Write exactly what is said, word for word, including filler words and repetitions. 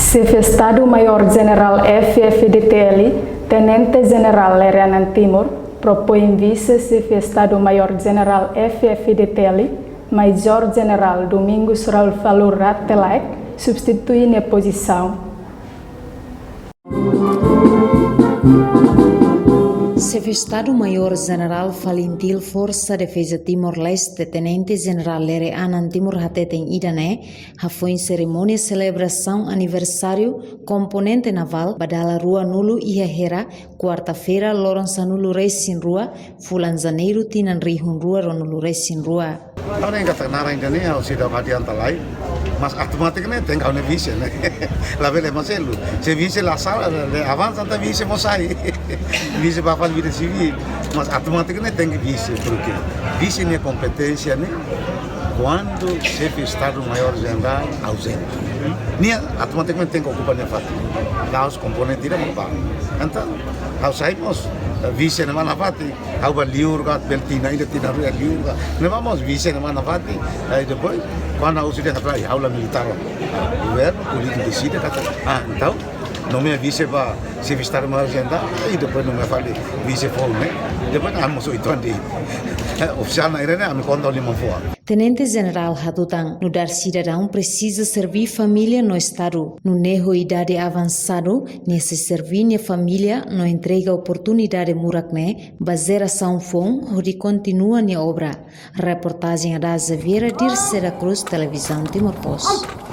Xefe Estadu Maiór Jenerál F-FDTL, Tenente Jenerál Lere Anan Timur, propoin Vise Xefe Estadu Maiór Jenerál F-FDTL, Majór Jenerál Domingos Raul Falur Rate Laek, substitui nia pozisaun. Xefe Estadu Maiór Jenerál FALINTIL Forsa Defeza Timor-Leste, Tenente Jenerál Lere Anan Timur hateten ida-ne'e, hafoin serimónia selebrasaun aniversáriu komponente navál ba dala ruanulu iha Hera, kuarta-feira, loron sanulu-resin-rua, fulan Janeiru, tinan rihun rua ruanulu-resin-rua. Ha'u ne'e katak naran ida-ne'e ha'u seidauk adianta lai, mas automatikamente tenke ha'u-nia vise ne'e. Labele ema seluk. Se vise la sala, la, la avansa, entaun vise mós sai. Vise ba fali vida sivíl. Mas automatikamente tenke vise, porke vise nia kompeténsia ne'e kuandu Xefe Estadu Maiór Jenerál auzente. Nia automatikamente tenke okupa nia fatin. La'ós komponente ida mak bá. Entaun, ha'u sai mós, eh, vise ne'e mak nafatin. Ha'u bá liur ka, bele tinan ida, tinan rua liur ka. Ne'ebá mós vise ne'e mak nafatin. Aí depois, kuandu ha'u husu dehan katak, ha'u la militár. Governu polítiku deside katak, ah, entaun, nomeia vise ba Xefe Estadu Maiór Jenerál, aí depois nomeia fali vise foun ne'e. Depois, ah, mós oitu anos de ofisiál ne'e, ami konta liman fó. Tenente Jenerál hatutan, nu'udar sidadaun presiza serbí família no Estadu. Nune'e ho idade avansadu, nia sei serbí nia família no entrega oportunidade murak ne'e ba jerasaun foun hodi kontinua nia obra. Reportajen Ada Xaviera, Dirce da Cruz, Televizaun Timor Post.